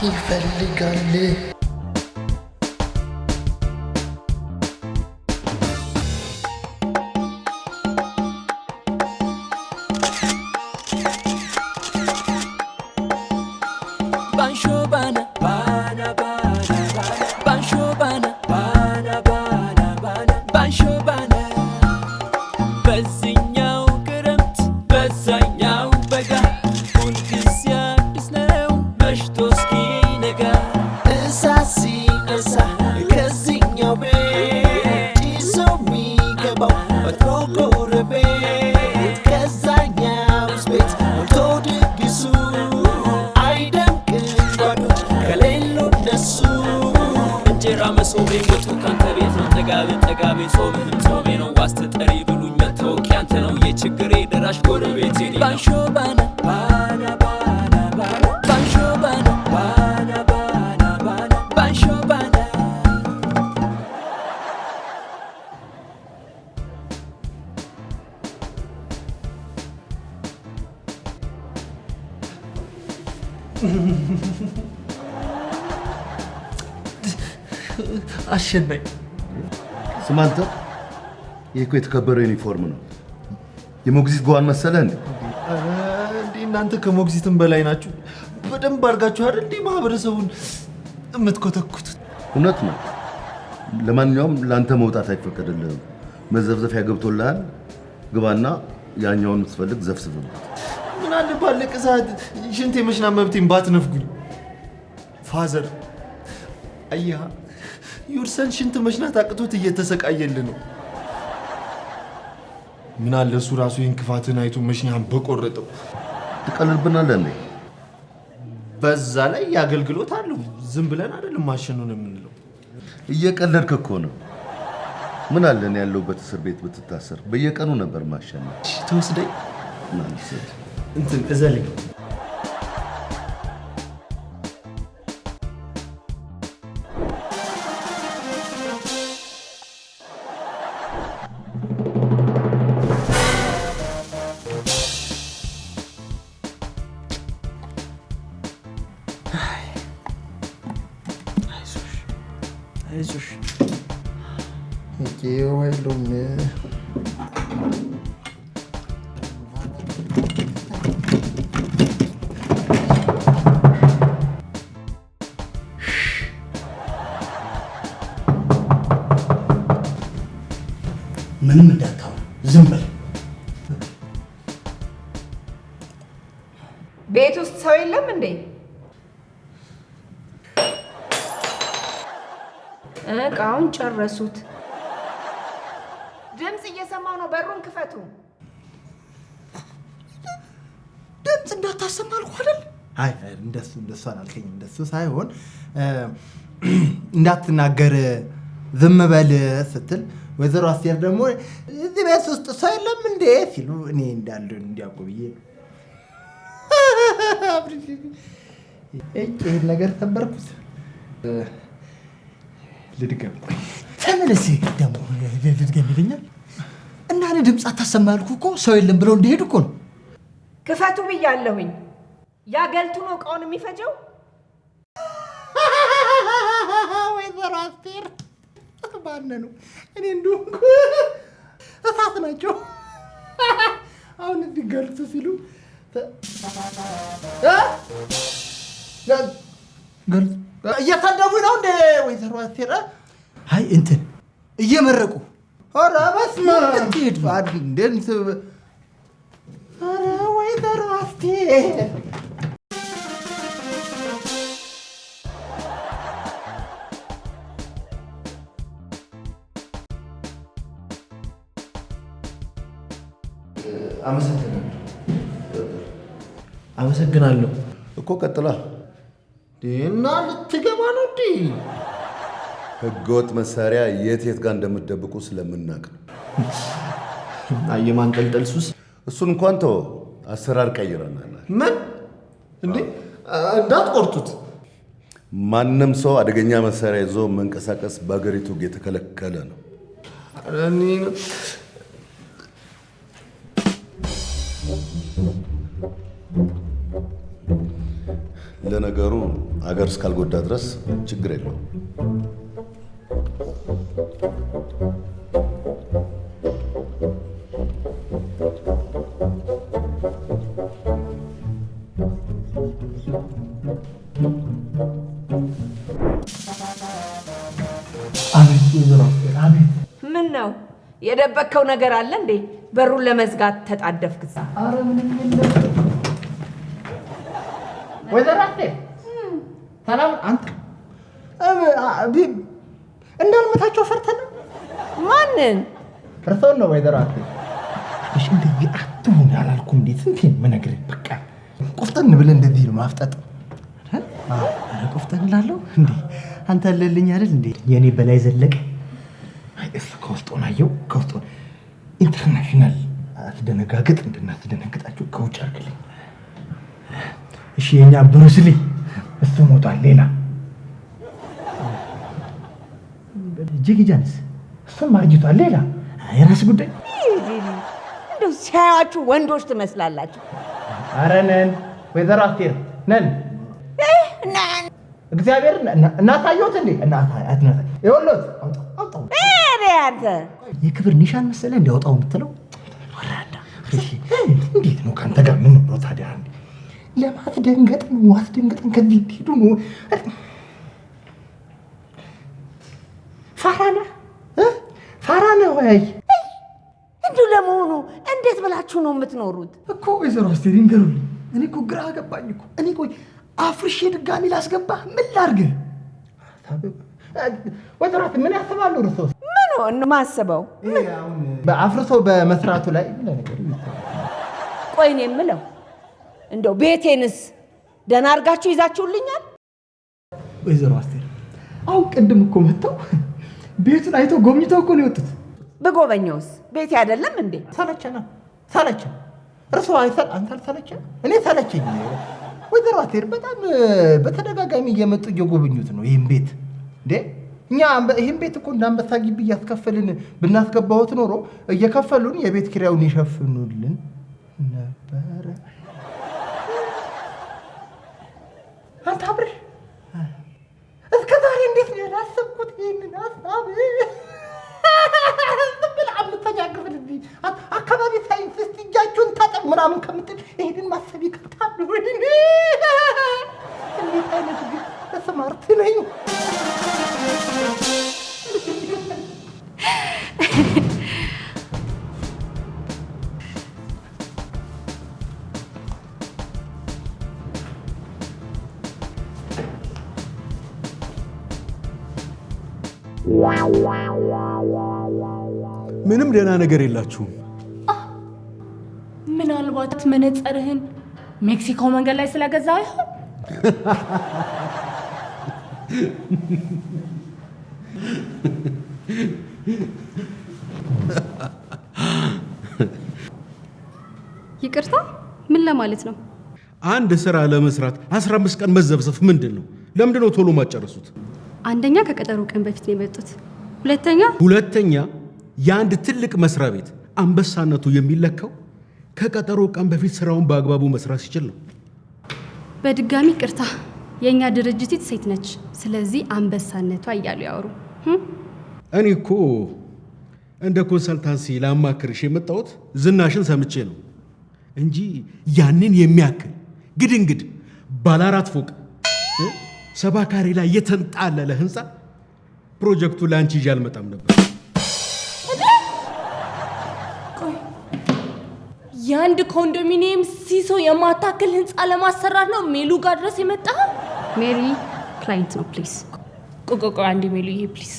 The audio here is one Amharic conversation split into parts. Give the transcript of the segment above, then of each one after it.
ይፈልጋል። ባንሾባና ባና ባና ባንሾባና ባና ባና ባና ባንሾባና በዚህኛው ክረምት በዛኛው በጋ ሁልጊዜ አዲስ ነው መሽቶ እስኪነጋ። እሳት ሲነሳ ከዚህኛው ቤት ጭሶ የሚገባው ፈጥኖ ጎረቤት፣ ከዛኛውስ ቤት ሞልቶ ድግሱ አይደምቅም ጓዶች ከሌሉ እነሱ። እንጀራ መሶቤ ወጡ ካንተ ቤት ነው፣ ጠጋብ ጠጋቤ ጾምህም ጾሜ ነው፣ ዋስ ተጠሪ ብሉኝ መታወቂያ አንተ ነው፣ የችግሬ ደራሽ ጎረቤቴ እኔ ነው። ባንሾባና ባና ባና ባና ባንሾባና ባና ባና ባና ባንሾባና። አሸናኝ። ስማ አንተ፣ ይህ እኮ የተከበረ ዩኒፎርም ነው። የሞግዚት ጓን መሰለህ እንዴ? ኧረ እንዴ፣ እናንተ ከሞግዚትም በላይ ናችሁ። በደንብ አድርጋችሁ አይደል እንዴ ማህበረሰቡን የምትኮተኩቱት? እውነት ነው። ለማንኛውም ለአንተ መውጣት አይፈቀድልህም። መዘፍዘፊያ ገብቶልሃል። ግባና ያኛውን የምትፈልግ ዘፍዝፍበት። ምን አለ ባለቀ ሰዓት ሽንት የመሽናት መብቴን ባትነፍጉኝ። Father፣ አየሃ፣ your son ሽንት መሽናት አቅቶት እየተሰቃየልህ ነው። ምን አለ እሱ ራሱ ይህን ክፋትን አይቶ መሽኛን በቆረጠው። ትቀልድብናለህ እንዴ? በዛ ላይ የአገልግሎት አለው። ዝም ብለን አይደለም ማሸኑን የምንለው። እየቀለድክ እኮ ነው። ምን አለ እኔ ያለሁበት እስር ቤት ብትታሰር፣ በየቀኑ ነበር ማሸነፍ። ተወስደኝ። ና ልውሰድ። እንትን እዘልኝ። አይዞሽ አይዞሽ። የሉም። ምንም እንዳታወራ፣ ዝም በል። ቤት ውስጥ ሰው የለም እንዴ? እቃውን ጨረሱት። ድምፅ እየሰማሁ ነው። በሩን ክፈቱ። ድምፅ እንዳታሰማ አልኩህ አይደል? አይ አይ፣ እንደሱ እንደሱ አላልከኝም። እንደሱ ሳይሆን እንዳትናገር ዝም በል ስትል ወይዘሮ አስቴር ደግሞ እዚህ ቤት ውስጥ ሰው የለም እንዴ ሲሉ እኔ እንዳለ እንዲያውቁ ብዬ እጭ ይሄን ነገር ሰበርኩት። ልድገም። ቆይ። ተመለስ ደግሞ ልድገም ይለኛል። እና እኔ ድምፅ አታሰማ ያልኩህ እኮ ሰው የለም ብለው እንዲሄዱ እኮ ነው። ክፈቱ ብያለሁኝ። ያ ገልቱ ነው እቃውን የሚፈጀው። ወይዘሮ አስቴር ባነኑ። እኔ እንዲሁ እሳት ናቸው። አሁን እንዲህ ገልቱ ሲሉ እ? ገልቱ እየሰደቡኝ ነው እንደ ወይዘሮ አስቴር? አይ እንትን እየመረቁ። ኧረ በስመ አብ! ልትሄድ ነው? እንዴት? ኧረ ወይዘሮ አስቴር። አመሰግናለሁ። አመሰግናለሁ። እኮ ቀጥላ። እና ልትገባ ነው እንዴ? ህገወጥ መሳሪያ የት የት ጋር እንደምትደብቁ ስለምናውቅ ነው። የማንጠልጠል ሱስ። እሱን እንኳን ተወው፣ አሰራር ቀይረናል። ምን እንዴ? እንዳትቆርጡት። ማንም ሰው አደገኛ መሳሪያ ይዞ መንቀሳቀስ በሀገሪቱ ሕግ የተከለከለ ነው። ኧረ እኔ ለነገሩ አገር እስካልጎዳ ድረስ ችግር የለውም። አቤት ወይዘሮ አስቴር አቤት። ምን ነው የደበቅከው ነገር አለ እንዴ? በሩን ለመዝጋት ተጣደፍክ? አረ ምንም የለም። ወይዘሮ አስቴር ሰላም። አንተ እንዳልመታቸው ፈርተህ ነው? ማንን? እርስዎን ነው ወይዘሮ አስቴር። እሺ እንደዚህ አትሁን አላልኩም እንዴ? ስንቴ የምነግርህ። በቃ ቆፍጠን ብለህ እንደዚህ ነው ማፍጠጥ። ኧረ ቆፍጠን እላለሁ እንዴ? አንተ አለልኝ አይደል እንዴ? የእኔ በላይ ዘለቀ። አይ እሱ ከውስጥ ሆነ አየው፣ ከውስጥ ሆነ international አትደነጋግጥ፣ እንድናስደነግጣችሁ ከውጭ አድርግልኝ። እሺ የኛ ብሩስሊ እሱ ሞቷል። ሌላ ጄኪ ጃንስ እሱም አርጅቷል። ሌላ የራስ ጉዳይ። እንደው ሲያያችሁ ወንዶች ትመስላላችሁ። አረ ነን ወይዘሮ አስቴር ነን። እግዚአብሔር እናሳየሁት እንዴ? ይኸውልዎት፣ አውጣው። አንተ የክብር ኒሻን መሰለህ እንዲያወጣው የምትለው። እንዴት ነው ከአንተ ጋር ምን ነው ታዲያ? ለማስደንገጥ ነው፣ አስደንግጠን ከዚህ እንዲሄዱ ነው። ፋራ ነህ ፋራ ነህ ወይ? እንዲሁ ለመሆኑ እንዴት ብላችሁ ነው የምትኖሩት? እኮ ወይዘሮ አስቴር ይንገሩልኝ። እኔ እኮ ግራ ገባኝ እኮ። እኔ ቆይ አፍርሼ ድጋሚ ላስገባህ ምን ላድርግህ? ወይዘሮ አስቴር ምን ያስባሉ እርስዎ? ምን ማስበው አፍርሶ በመስራቱ ላይ ቆይ እኔ የምለው እንደው ቤቴንስ ደህና አድርጋችሁ ይዛችሁልኛል? ወይዘሮ አስቴር አሁን ቅድም እኮ መጥተው ቤቱን አይተው ጎብኝተው እኮ ነው የወጡት። ብጎበኘውስ ቤቴ አይደለም እንዴ? ሰለቸና ሰለቸ። እርስዎ አንተ አልሰለቸህ? እኔ ሰለቸኝ። ወይዘሮ አስቴር በጣም በተደጋጋሚ እየመጡ እየጎበኙት ነው ይህን ቤት እንዴ። እኛ ይህን ቤት እኮ እንደ አንበሳ ግቢ እያስከፈልን ብናስገባሁት ኖሮ እየከፈሉን የቤት ኪራዩን ይሸፍኑልን ነበረ። አንተ አብረሽ እስከ ዛሬ እንዴት ነው ያላሰብኩት ይህንን ሀሳብ? ዝም ብለህ አምስተኛ ክፍል እዚህ አካባቢ ሳይንስ እስኪ እጃችሁን ታጠብ ምናምን ከምትል ይሄንን ማሰብ ይከብዳል። ወይኔ እንዴት አይነት ግን smart ነኝ። ምንም ደህና ነገር የላችሁም። ምናልባት መነጽርህን ሜክሲኮ መንገድ ላይ ስለገዛ ይሆን? ይቅርታ፣ ምን ለማለት ነው? አንድ ስራ ለመስራት 15 ቀን መዘብዘፍ ምንድን ነው? ለምንድን ነው ቶሎ ማጨረሱት? አንደኛ ከቀጠሮ ቀን በፊት ነው የመጡት። ሁለተኛ የአንድ ትልቅ መስሪያ ቤት አንበሳነቱ የሚለካው ከቀጠሮ ቀን በፊት ስራውን በአግባቡ መስራት ሲችል ነው። በድጋሚ ይቅርታ፣ የእኛ ድርጅት ሴት ነች። ስለዚህ አንበሳነቷ እያሉ ያወሩ። እኔ እኮ እንደ consultancy ላማክርሽ የመጣሁት ዝናሽን ሰምቼ ነው እንጂ ያንን የሚያክል ግድንግድ ባለ 4 ፎቅ 70 ካሬ ላይ የተንጣለለ ህንፃ ፕሮጀክቱ ላንቺ ይዤ አልመጣም ነበር። የአንድ ኮንዶሚኒየም ሲሶ የማታክል ህንፃ ለማሰራት ነው ሜሉ ጋር ድረስ የመጣው? ሜሪ client ነው please። ቆቆቆ አንዴ ሜሉ፣ ይሄ please።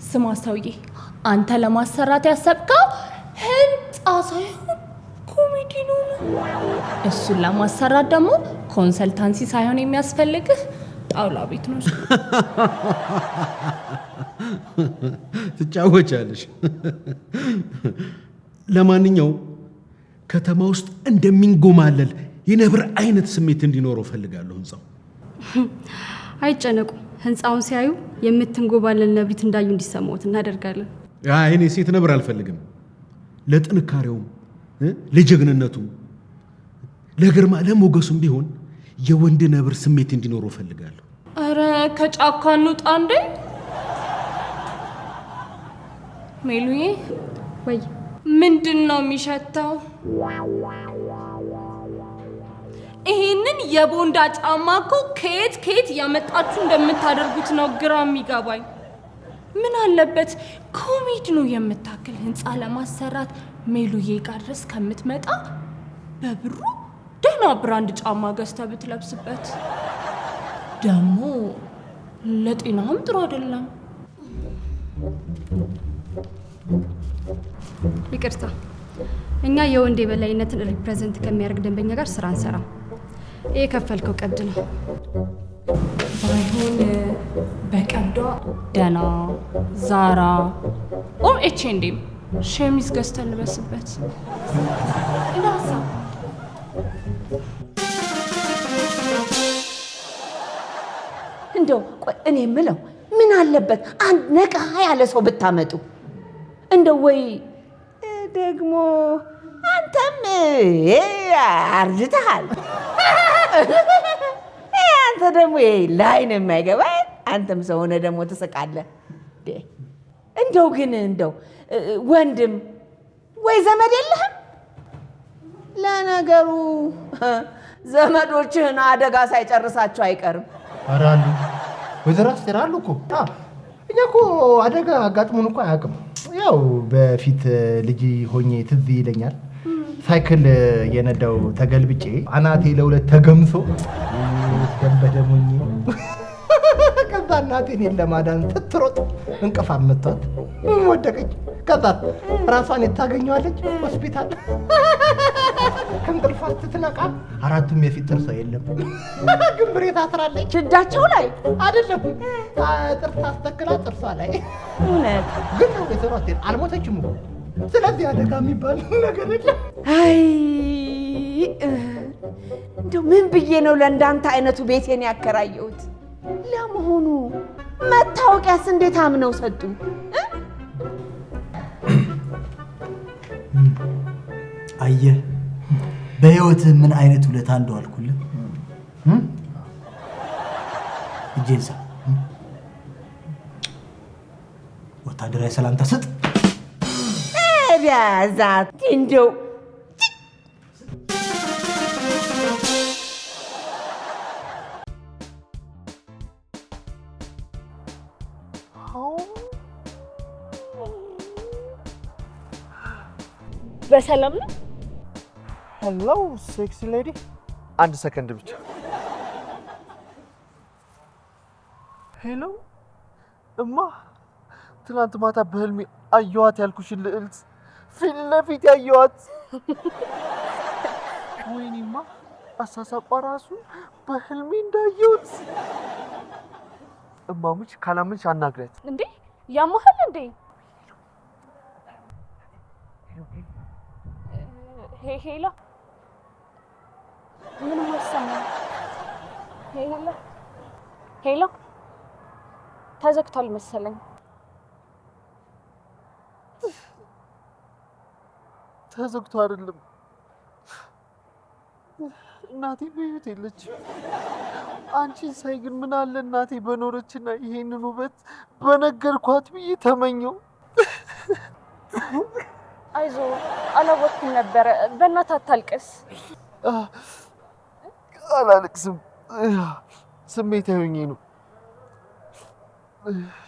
ስማ ሰውዬ፣ አንተ ለማሰራት ያሰብከው ህንፃ ሳይሆን ኮሜዲ ነው። እሱን ለማሰራት ደግሞ consultancy ሳይሆን የሚያስፈልግህ ጣውላ ቤት ነው። ትጫወቻለሽ። ለማንኛውም ከተማ ውስጥ እንደሚንጎማለል የነብር አይነት ስሜት እንዲኖረው ፈልጋለሁ ህንፃው። አይጨነቁ፣ ህንፃውን ሲያዩ የምትንጎባለል ነብሪት እንዳዩ እንዲሰማዎት እናደርጋለን። አይ እኔ ሴት ነብር አልፈልግም። ለጥንካሬውም ለጀግንነቱም ለግርማ ለሞገሱም ቢሆን የወንድ ነብር ስሜት እንዲኖረው ፈልጋለሁ። አረ ከጫካ እንውጣ እንዴ! ሜሉዬ፣ ወይ ምንድን ነው የሚሸተው? ይሄንን የቦንዳ ጫማ እኮ ከየት ከየት እያመጣችሁ እንደምታደርጉት ነው ግራ የሚገባኝ። ምን አለበት ኮሜዲኖ የምታክል ህንፃ ለማሰራት ሜሉዬ ጋር ድረስ ከምትመጣ በብሩ ደህና brand ጫማ ገዝተህ ብትለብስበት። ደግሞ ለጤናም ጥሩ አይደለም። ይቅርታ፣ እኛ የወንድ የበላይነትን represent ከሚያደርግ ደንበኛ ጋር ስራ አንሰራም። ይሄ የከፈልከው ቀብድ ነው። ባይሆን በቀብዷ ደህና ዛራ or H&M ሸሚዝ ገዝተን ልበስበት። እንደ ሀሳብ። እንደው ቆይ እኔ የምለው ምን አለበት አንድ ነቃ ያለ ሰው ብታመጡ? እንደው ወይ ደግሞ አንተም አርጅተሃል። አንተ ደግሞ ላይን የማይገባ አንተም ሰው ሆነህ ደግሞ ትስቃለህ። እንደው ግን እንደው ወንድም ወይ ዘመድ የለህም? ለነገሩ ዘመዶችህን አደጋ ሳይጨርሳቸው አይቀርም። ኧረ አሉ፣ ወይዘሮ አስቴር አሉ እኮ። እኛ እኮ አደጋ አጋጥሞን እኮ አያውቅም። ያው በፊት ልጅ ሆኜ ትዝ ይለኛል፣ ሳይክል የነዳው ተገልብጬ አናቴ ለሁለት ተገምሶ ደም በደም ሆኜ፣ ከዛ እናቴ እኔን ለማዳን ስትሮጥ እንቅፋት መቷት ወደቀች። ከዛ ራሷን የት ታገኘዋለች? ሆስፒታል። ከእንቅልፏ ስትነቃ አራቱም የፊት ጥርሷ የለም፣ ግንብሬ ታስራለች። ድዳቸው ላይ? አይደለም፣ ጥርስ አስተክላ ጥርሷ ላይ። እውነት? ግን ወይዘሮ አስቴር አልሞተችም እኮ። ስለዚህ አደጋ የሚባል ነገር የለም። አይ፣ እንደው ምን ብዬ ነው ለእንዳንተ አይነቱ ቤቴን ያከራየሁት? ለመሆኑ መታወቂያስ እንዴት አምነው ሰጡ? አየህ፣ በህይወትህ ምን አይነት ውለታ እንደዋልኩልህ። እጄን ሳም፣ ወታደራዊ ሰላምታ ስጥ። ቢያዛት እንደው። በሰላም ነው? Hello, sexy lady። አንድ ሰከንድ ብቻ። Hello እማ፣ ትናንት ማታ በህልሜ አየኋት ያልኩሽን ልዕልት ፊት ለፊት ያየኋት። ወይኔማ፣ አሳሳቋ ራሱ በህልሜ እንዳየሁት። እማሙች፣ ካላመንሽ አናግሪያት። እንዴ፣ ያሞሃል እንዴ? Hello፣ ምንም አይሰማም። Hello፣ hello፣ ተዘግቷል መሰለኝ። ተዘግቶ አይደለም፣ እናቴ በህይወት የለችም። አንቺን ሳይ ግን ምን አለ እናቴ በኖረችና ይሄንን ውበት በነገርኳት ብዬ ተመኘው። አይዞ፣ አላወቅኩም ነበረ። በእናትህ አታልቅስ። አላለቅስም። ስሜታዊ ሆኜ ነው።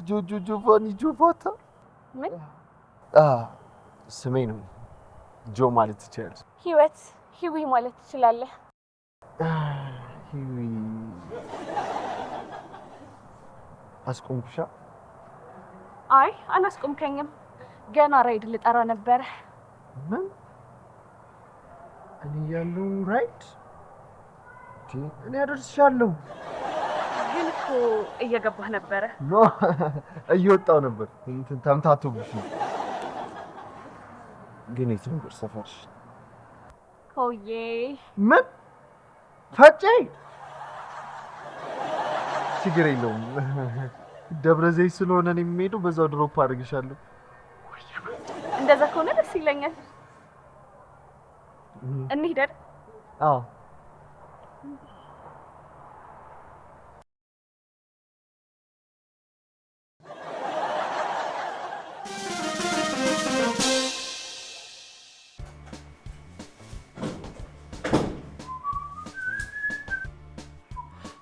ጆጆ ጆቫኒ ጆቫታ። ምን? ስሜ ነው። ጆ ማለት ትችላለሽ። ህይወት፣ ሂዊ ማለት ትችላለህ። ሂዊ፣ አስቆምኩሻ? አይ፣ አላስቆምከኝም። ገና ራይድ ልጠራ ነበረ። ምን? እኔ ያለው ራይድ? እኔ አደርስሻለሁ። ግን እኮ እየገባህ ነበረ። No፣ እየወጣው ነበር። እንትን ተምታቶብሽ ነው። ግን የት ነበር ሰፈርሽ? ኮዬ። ምን? ፈጬ? ችግር የለውም። ደብረ ዘይት ስለሆነ እኔ የምሄደው በዛው drop አድርግሻለሁ። እንደዛ ከሆነ ደስ ይለኛል። እንሂድ አይደል? አዎ።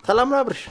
ሰላም ነው አብርሽ?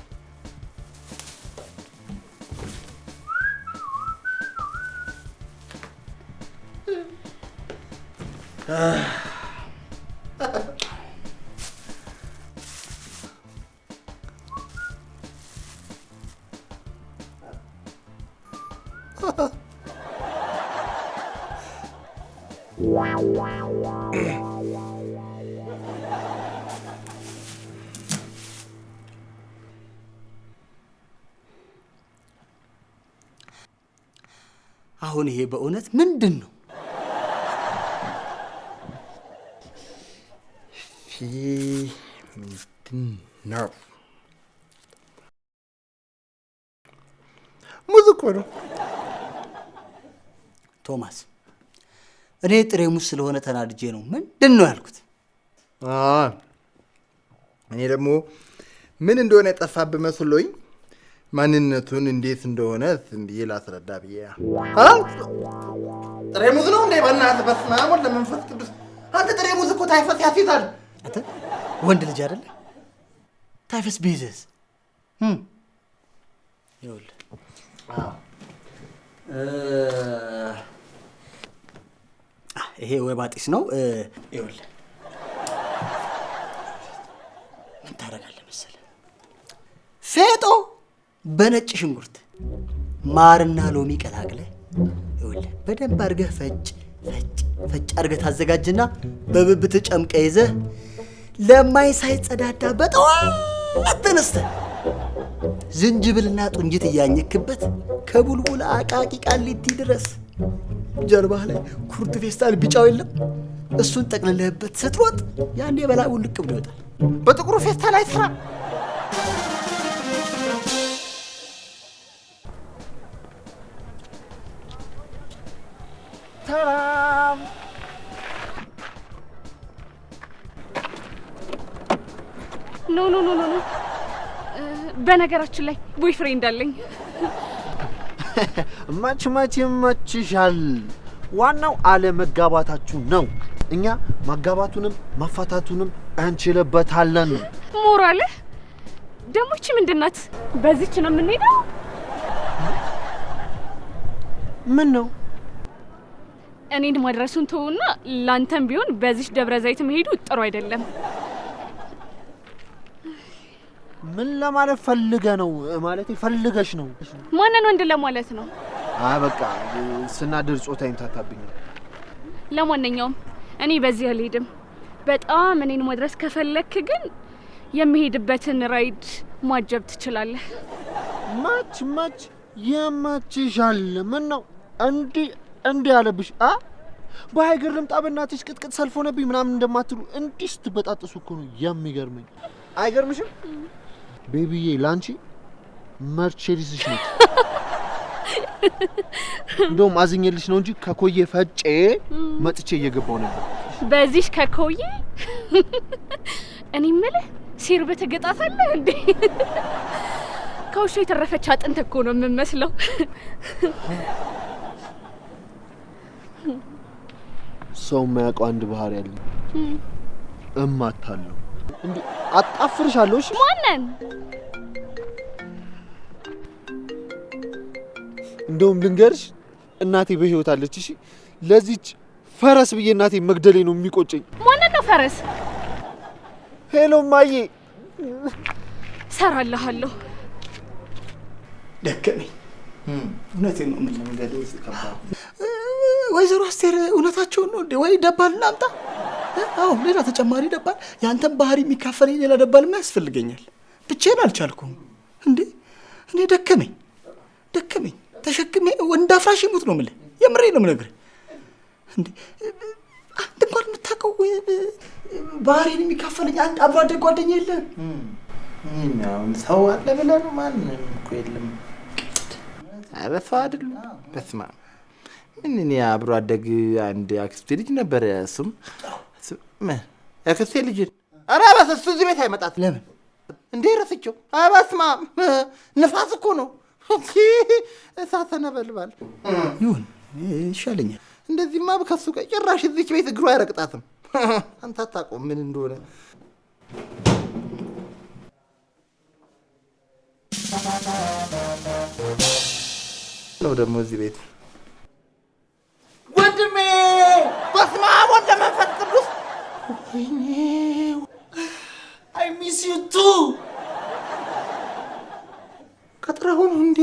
አሁን ይሄ በእውነት ምንድን ነው? ምንድን ነው? ሙዝ እኮ ነው። ቶማስ፣ እኔ ጥሬ ሙዝ ስለሆነ ተናድጄ ነው ምንድን ነው ያልኩት። እኔ ደግሞ ምን እንደሆነ የጠፋብህ መስሎኝ ማንነቱን እንዴት እንደሆነ ዝም ብዬ ላስረዳ ብዬ። ጥሬ ሙዝ ነው እንዴ? በእናትህ በስመ አብ ወወልድ ወመንፈስ ቅዱስ። አንተ ጥሬ ሙዝ እኮ ታይፈስ ያስይዛል። አንተ ወንድ ልጅ አይደለ? ታይፈስ ቢይዝስ? ይኸውልህ ይሄ ወይባ ጢስ ነው። ይኸውልህ ምን ታደርጋለህ መሰለህ? ፌጦ በነጭ ሽንኩርት ማርና ሎሚ ቀላቅለህ ይኸውልህ በደንብ አድርገህ ፈጭ ፈጭ ፈጭ አድርገህ ታዘጋጅና በብብትህ ጨምቀህ ይዘህ ለማኝ ሳይጸዳዳ በጠዋት ተነስተህ ዝንጅብልና ጡንጅት እያኘክበት ከቡልቡል አቃቂ ቃሊቲ ድረስ ጀርባህ ላይ ኩርት ፌስታል ቢጫው የለም እሱን ጠቅልለህበት ስትሮጥ ያኔ በላዩ ልቅ ብሎ ይወጣል። በጥቁሩ ፌስታል አይሰራም። ሰላም። No no no no፣ በነገራችን ላይ boyfriend አለኝ። መች መች ይመችሻል። ዋናው አለመጋባታችሁ ነው። እኛ ማጋባቱንም ማፋታቱንም እንችልበታለን። ሞራልህ ደግሞ ይቺ ምንድን ናት? በዚች ነው የምንሄደው? ምን ነው እኔን ማድረሱን ተውና ላንተም ቢሆን በዚች ደብረ ዘይት መሄዱ ጥሩ አይደለም። ምን ለማለት ፈልገ ነው? ማለት ፈልገሽ ነው? ማንን ወንድ ለማለት ነው? አይ በቃ ስናድር ጾታ ይምታታብኛል። ለማንኛውም እኔ በዚህ አልሄድም። በጣም እኔን ማድረስ ከፈለክ ግን የምሄድበትን ራይድ ማጀብ ትችላለህ። መች መች የመችሻል። ምን ነው እንዲህ እንዲህ ያለብሽ? አ በሀይገር ልምጣ በእናትሽ ቅጥቅጥ ሰልፍ ሆነብኝ ምናምን እንደማትሉ እንዲህ ስትበጣጥሱ እኮ ነው የሚገርመኝ። አይገርምሽም? ቤቢዬ ላንቺ መርቼዲስሽ ነች። እንደውም አዝኜልሽ ነው እንጂ ከኮዬ ፈጬ መጥቼ እየገባው ነበር። በዚሽ ከኮዬ እኔ የምልህ ሲር በተገጣታለህ እንዴ? ከውሻ የተረፈች አጥንት እኮ ነው የምመስለው። ሰው የማያውቀው አንድ ባህሪ አለኝ። እማታለሁ እንዴ አጣፍርሻለሁ። እሺ ማንን? እንደውም ልንገርሽ እናቴ በህይወት አለች። እሺ ለዚች ፈረስ ብዬ እናቴ መግደሌ ነው የሚቆጨኝ። ማንን ነው ፈረስ? Hello ማዬ፣ ሰራልሃለሁ። ደከመኝ። እውነቴን ነው የምልህ። ወይዘሮ አስቴር እውነታቸውን ነው እንዴ? ወይ ደባል እናምጣ? አዎ ሌላ ተጨማሪ ደባል፣ ያንተን ባህሪ የሚካፈለኝ ሌላ ደባልማ ያስፈልገኛል። ብቻዬን አልቻልኩም እንዴ። እኔ ደከመኝ ደከመኝ ተሸክሜ ወንድ አፍራሽ ይሙት ነው የምልህ። የምሬን ነው የምነግርህ። እንዴ አንተ እንኳን የምታውቀው ባህሪን የሚካፈለኝ አንድ አብሮ አደግ ጓደኛ የለህም? ሰው አለ ብለህ ነው? ማንም እኮ የለም። ኧረ ሰው አይደሉም። በስመ አብ ምን እኔ አብሮ አደግ አንድ አክስቴ ልጅ ነበረ። እሱም አክስቴ ልጅ ኧረ እባክህ እሱ እዚህ ቤት አይመጣትም። ለምን እንዴ? ረስቼው። ኧረ በስመ አብ ንፋስ እኮ ነው፣ እሳተ ነበልባል። ይሁን ይሻለኛል። እንደዚህማ ከሱ ጋር ጭራሽ እዚች ቤት እግሩ አይረግጣትም። አንተ አታውቀውም ምን እንደሆነ። ነው ደግሞ እዚህ ቤት ወንድሜ በስመ አብ ወወልድ ወመንፈስ ቅዱስ። ወይኔ I miss you too። ቀጥረኸው ነው እንዴ?